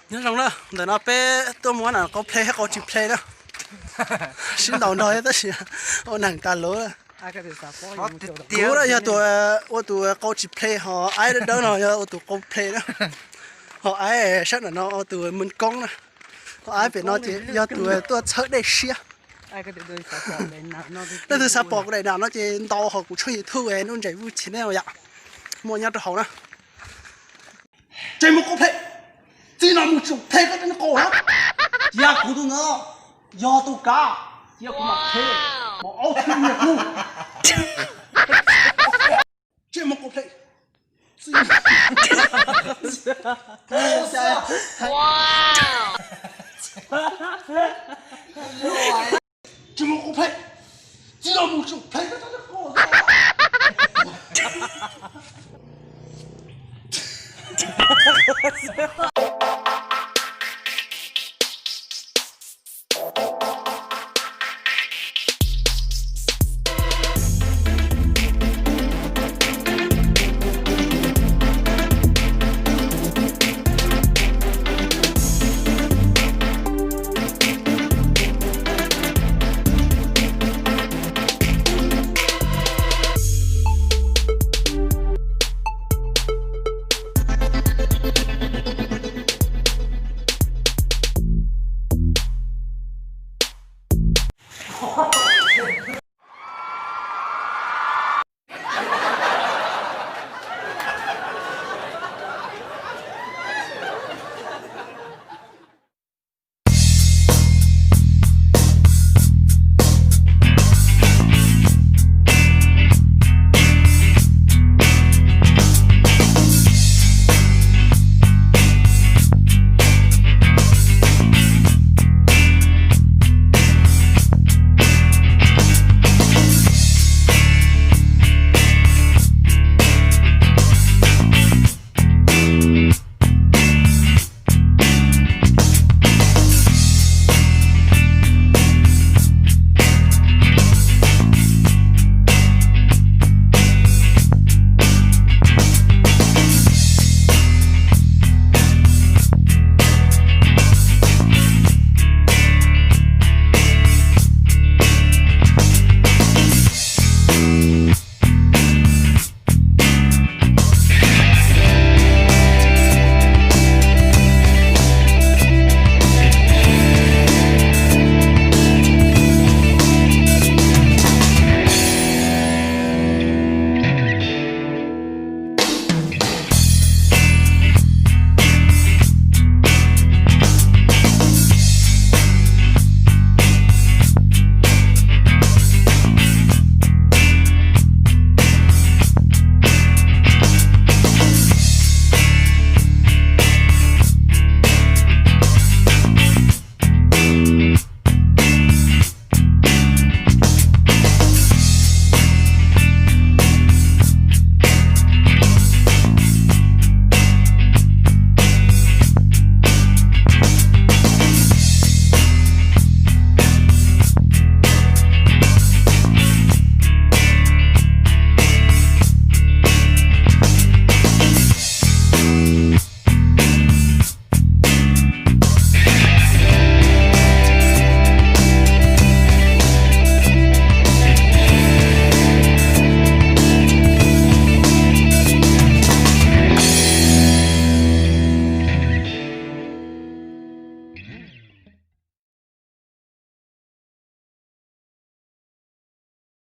Nyob zoo na, ntawm no peb tuaj muab qau plhe thiab qau tsis plhe na. Sib ntaus nrog tab sis ua neeg tas luv. Kuv na yog tus ua tus qau tsis plhe, ho aib dawb dawb no yog ua tus qau plhe na. Ho aib sab nram no ua tus mws koob na. Ho aib pem no ces yog tus tuaj txhawb dej siab. Leej twg xav pom kuv daim nam no ces ntaus hauv kuv tshooj YouTube Nuj Ntses Vwj Channel yom. Muaj nyob rau hauv na. Tsis muaj qau plhe, txij no mus tsis plhe koj tej qau na. Cia kuv tus no yog tus kav, cia kuv mam plhe, mam aub thwj nyiaj kuv. Tsis muaj qau plhe.